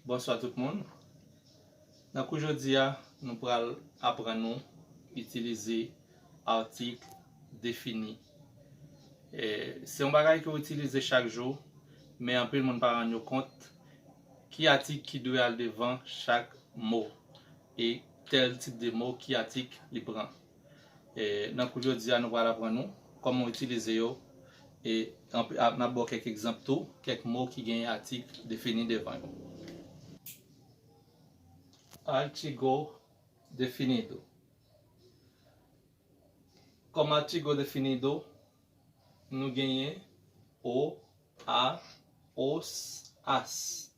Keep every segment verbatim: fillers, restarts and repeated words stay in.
Bonswa tout moun. Nan kou jodi a, nou pral aprann nou itilize atik defini. E, se yon bagay ke w itilize chak jou, men anpil moun pa rann yo kont ki atik ki dwe al devan chak mo e tèl tip de mo ki atik li pran. E, nan kou jodi a, nou pral aprann nou kòman w itilize yo. E anp- a- n ap ba w kèk egzanp tou, kèk mo ki gen atik defini devan yo. Artigo definido. Kòm artigo definido, nou genyen o, a, os, as.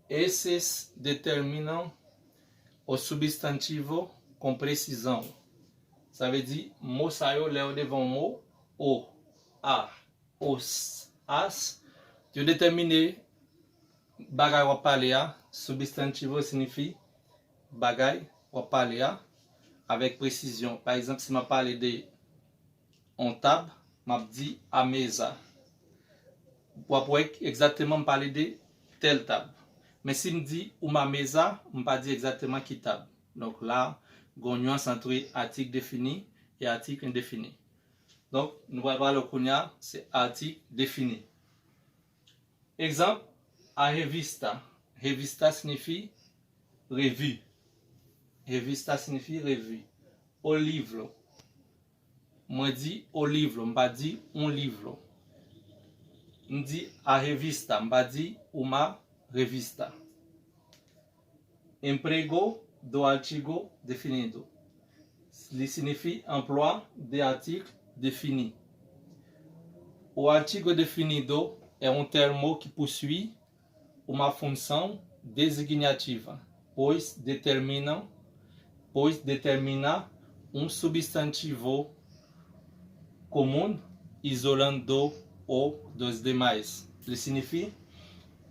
Esses determinam o substantivo com precisão. Sa vle di, mo sa yo, lè yo devan yon mo, o, a, os, as, yo detèmine bagay w ap pale a. Substantivo siyifi bagay w ap pale a avèk presizyon. Pa egzanp, si m ap pale de yon tab, m ap di a meza. W ap wè egzakteman m pale de tèl tab. Men si m di uma meza, m pa di egzakteman ki tab. Donk la, gen yon nyans ant atik defini e atik endefini. Donk, nou pral pale kounye a, se atik defini. Egzanp, a revista. Revista siyifi revi. Revista siyifi revi. O livro. Mwen di o livro, m pa di un livro. M di a revista, m pa di uma revista. Emprego do artigo definido. Li siyifi anplwa de atik defini. O artigo definido é um termo que possui uma função designativa, pois determina, pois determina um substantivo comum isolando o dos demais. Li siyifi,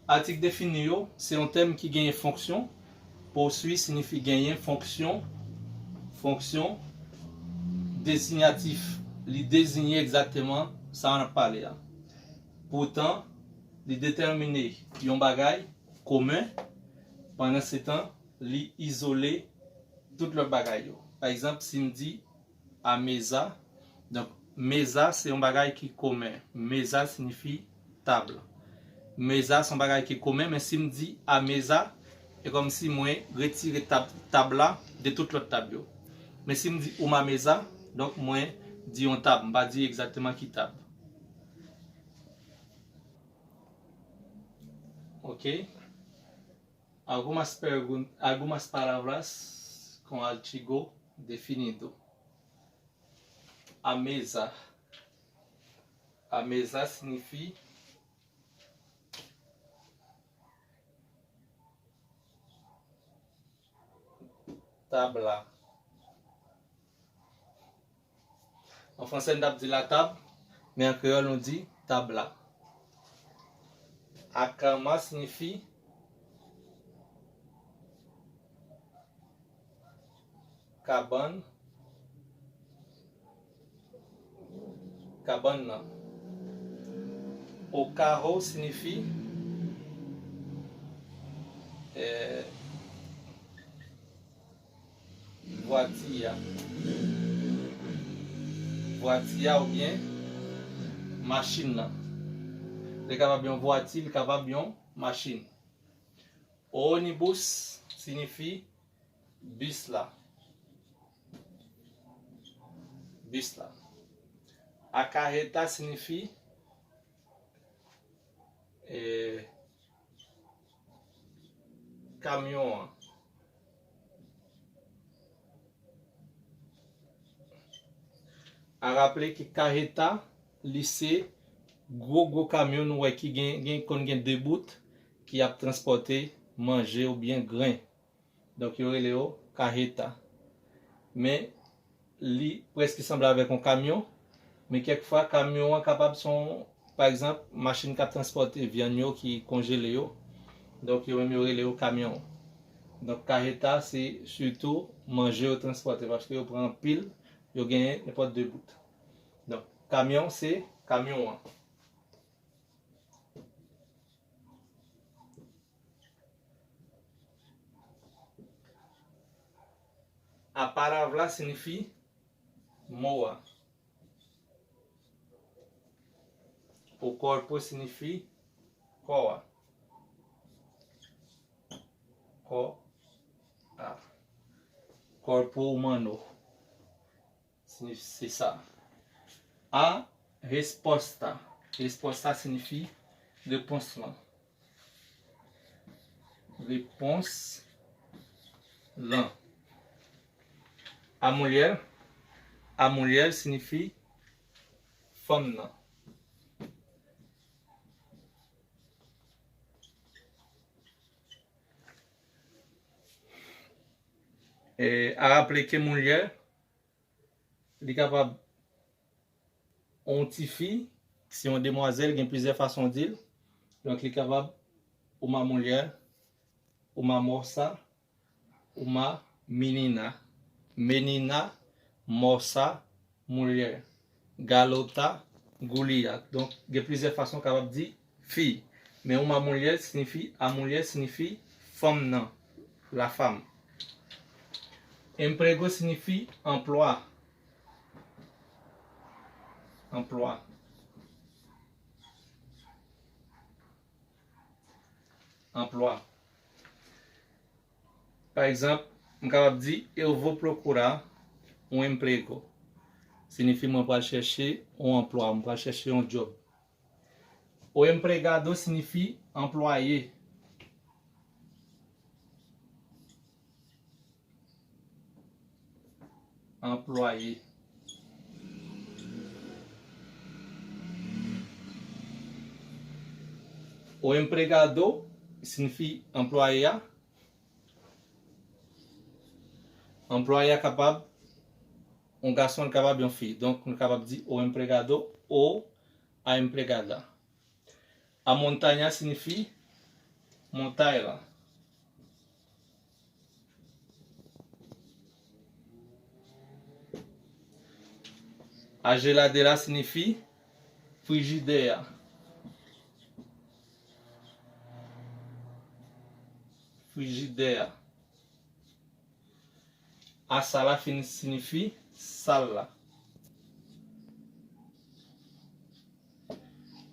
atik defini yo se yon tèm ki genyen fonksyon. Possui siyifi genyen, fonksyon, fonksyon designatif. Li deziyen egzakteman sa n ap pale a. Poutan, li detèmine yon bagay komen, pandan se tan, li izole tout lòt bagay yo. Pa egzanp, si m di a meza, donk meza se yon bagay ki komen. Meza siyifi tab. Meza se yon bagay ki komen, men si m di a meza, e kòmsi mwen retire tab, tab la de tout lòt tab yo. Men si m di uma meza, donk mwen di yon tab, m pa di egzakteman ki tab. Ok. Algumas pergun- algumas palavras com artigo definido. A meza. A meza siyifi tab la. An fransè, n t ap di la table, men an kreyòl, nou di tab la. A kama siyifi kabann, kabann nan. O carro siyifi, eh, vwati a. Vwati a oubyen machin nan. Li kapab yon vwati, li kapab yon machin. Ônibus siyifi bis la. Bis la. A carreta siyifi, eh, kamyon an. A raple ke kareta, li se gwo, gwo kamyon nou wè ki gen, gen, konn gen de bout ki ap transpòte manje oubyen gren. Donk, yo rele yo kareta. Men, li prèske sanble avèk yon kamyon, men kèk fwa, kamyon an kapab se yon, pa egzanp, machin k ap transpòte vyann yo ki konjele yo. Donk, yo menm yo rele yo kamyon. Donk, kareta, se sitou manje yo transpòte, paske yo pran anpil, yo genyen nenpòt de bout. Donk, kamyon, se kamyon an. A palavra siyifi mo a. O corpo siyifi kò a. Kò a. Corpo humano. Se, se sa. A resposta. Resposta siyifi repons lan. Repons lan. A mulher. A mulher siyifi fanm nan. E, a rapele ke mulher, li kapab yon tifi, se yon demwazèl, gen plizyè fason di l. Donk, li kapab uma mulher, uma moça, uma menina, menina, moça, mulher, garota, guria. Donk, gen plizyè fason w kapab di fi. Men uma mulher siyifi, a mulher siyifi fanm nan, la femme. Emprego siyifi anplwa. Anplwa. Anplwa. Pa egzanp, m kapab di, eu vou procurar um emprego. Siyifi mwen pral chèche yon anplwa, mwen pral chèche yon djòb. O empregado siyifi anplwaye. Anplwaye. O empregado siyifi anplwaye a. Anplwaye a kapab yon gason, l kapab yon fi. Donk, nou kapab di o empregado ou a empregada. A montanha siyifi montay la. A geladeira siyifi frijidè a. Frijidè a. A sala siyifi sal la.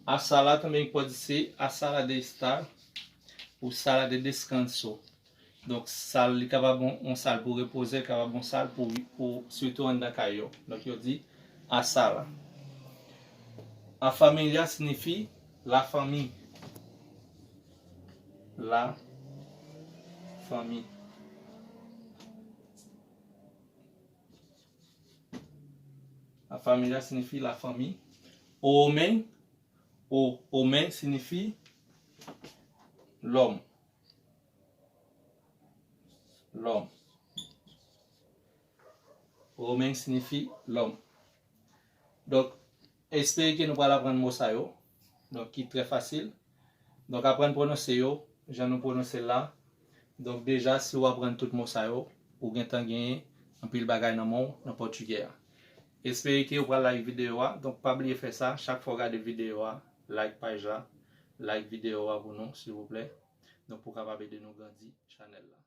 A sala também pode ser a sala de estar ou sala de descanso. Donk, sal, li kapab yon, yon sal pou repoze, li kapab yon sal pou, pou sitou anndan kay yo. Donk, yo di a sala. A família siyifi la fanmi. La fanmi. A família siyifi la fanmi. O homem, o homem siyifi lòm. Lòm. O homem siyifi lòm. Donk, espere ke nou pral aprann mo sa yo. Donk, ki trè fasil. Donk, aprann pwononse yo, jan nou pwononse l la. Donk, deja, si w aprann tout mo sa yo, ou gentan genyen anpil bagay nan men w nan pòtigè a. Espere ke w pral like videyo a. Donk, pa bliye fè sa, chak fwa w gade videyo a, like paj la, like videyo a pou nou, silvouplè. Donk, pou w kapab ede nou grandi chanèl la.